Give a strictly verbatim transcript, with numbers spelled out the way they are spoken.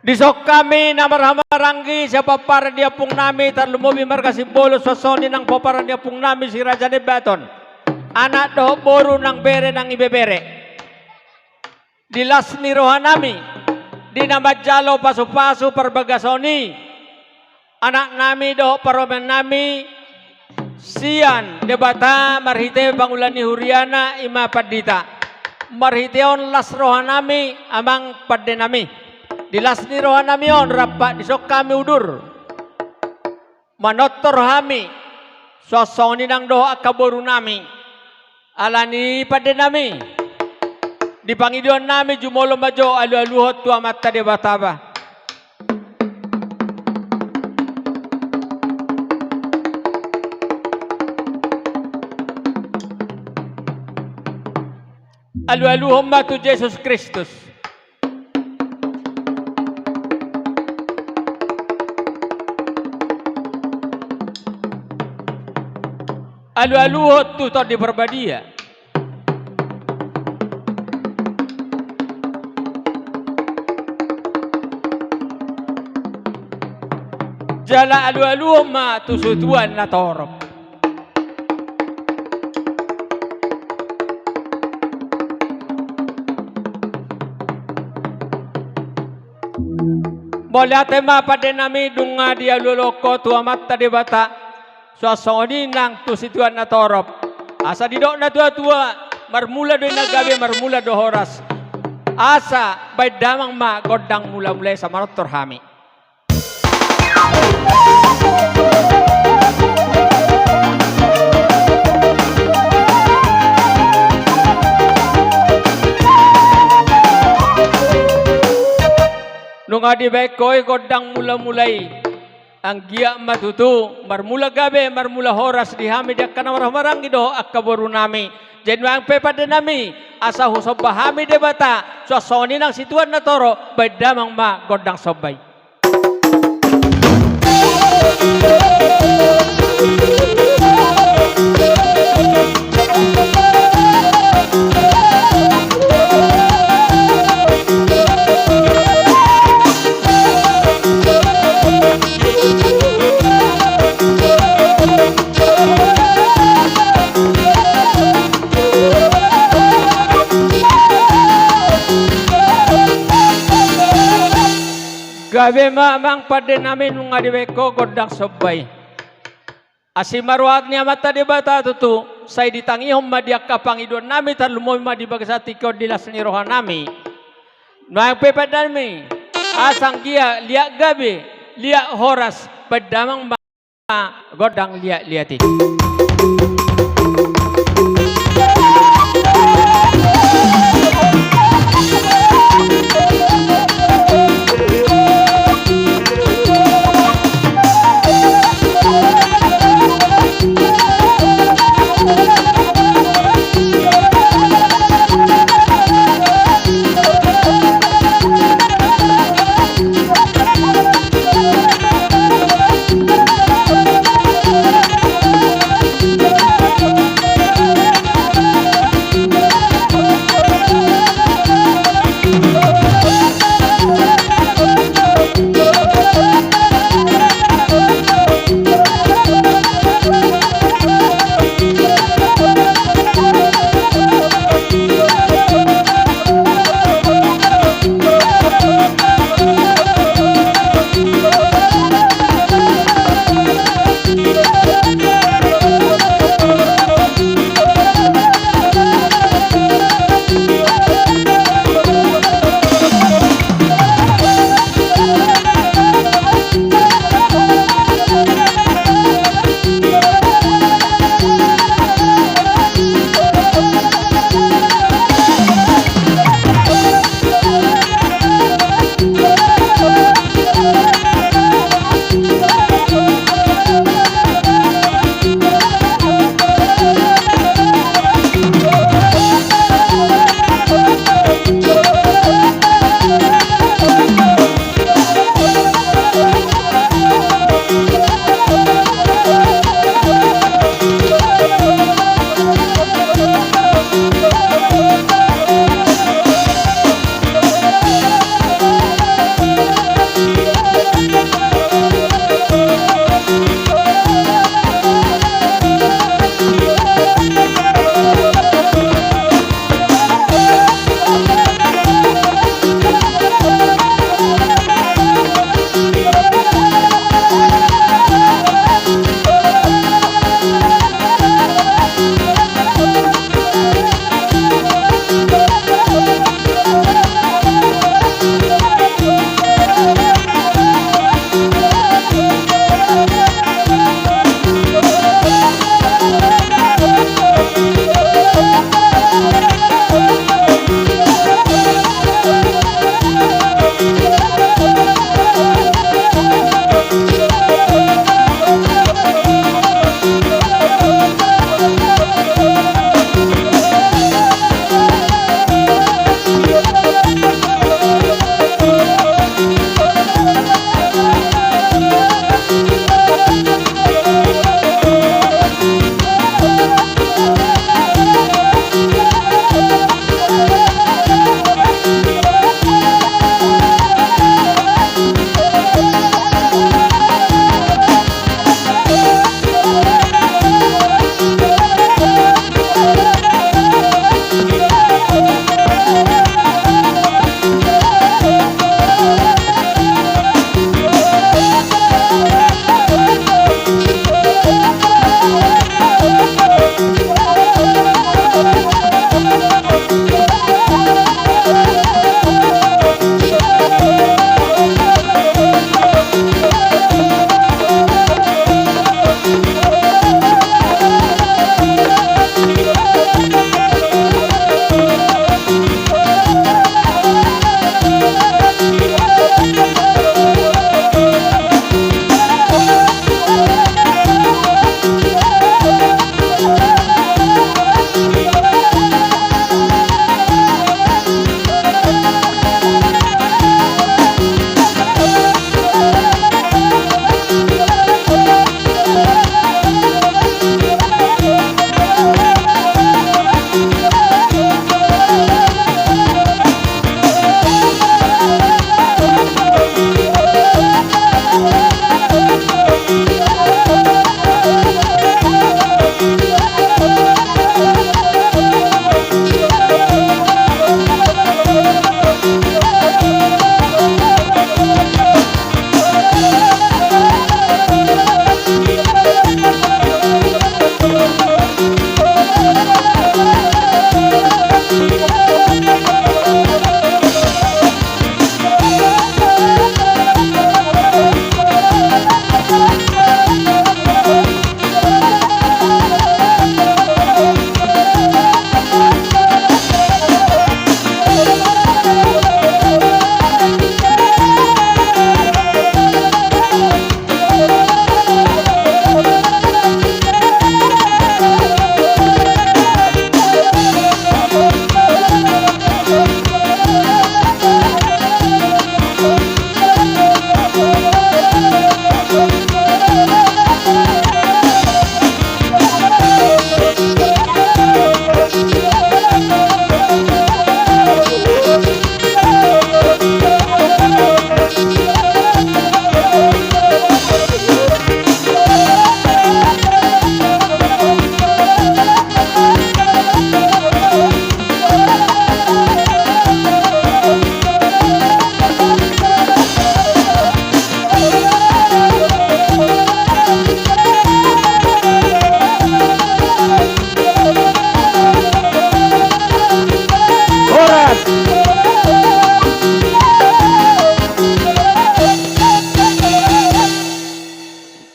Dison hami na marhahamaranggi, sian pomparan ni ompung nami, tarlumobi marga Simbolon, suang songon i nang pomparan ni ompung nami si Raja Nembaton, anak dohot boru nang bere nang ibebere. Di las ni roha nami, di na manjalo pasupasu parbagason i, anak nami dohot parumaen nami, sian Debata marhite pangula ni huriana i ma pandita. Marhite on las roha nami, amang pande nami. Di las ni roha nami on rap dison hami udur, manortor hami, suang songon i nang dohot angka boru nami. Alani i pande nami, di pangidoan nami jumolo ma jo alualuhon tu Amanta Debata ba. Alualuhon ma tu Jesus Kristus. Alualuhon tu Tondi Parbadia. Jala alualuhon ma tu situan na torop. Mauliate ma pande nami, nunga dialualuhon ho tu Amanta Debata, suang songon i nang tu situan na torop. Asa didok na tuatua, marmula do i na gabe, marmula do horas. Asa baen damang ma gondang mulamula i, asa manortor hami. Nunga dibaen ho i gondang mulamula i, anggiat ma tutu marmula gabe, marmula horas di hami, di angka na marhahamaranggi dohot angka boru nami. Jadi nuaeng pe pande nami, asa husomba hami Debata, suang songon i nang situan na torop, baen damang ma gondang somba i. Gabe ma amang pande nami, nunga dibaen ho gondang somba i. Asi ma roha ni Amanta Debata tutu, sai ditangihon ma di angka pangidoan nami, tarlumobi ma di bagasan tingki on di las ni roha nami. Nuaeng pe pande nami, asa anggiat liat gabe, liat horas, baen damang ma gondang liatliat i.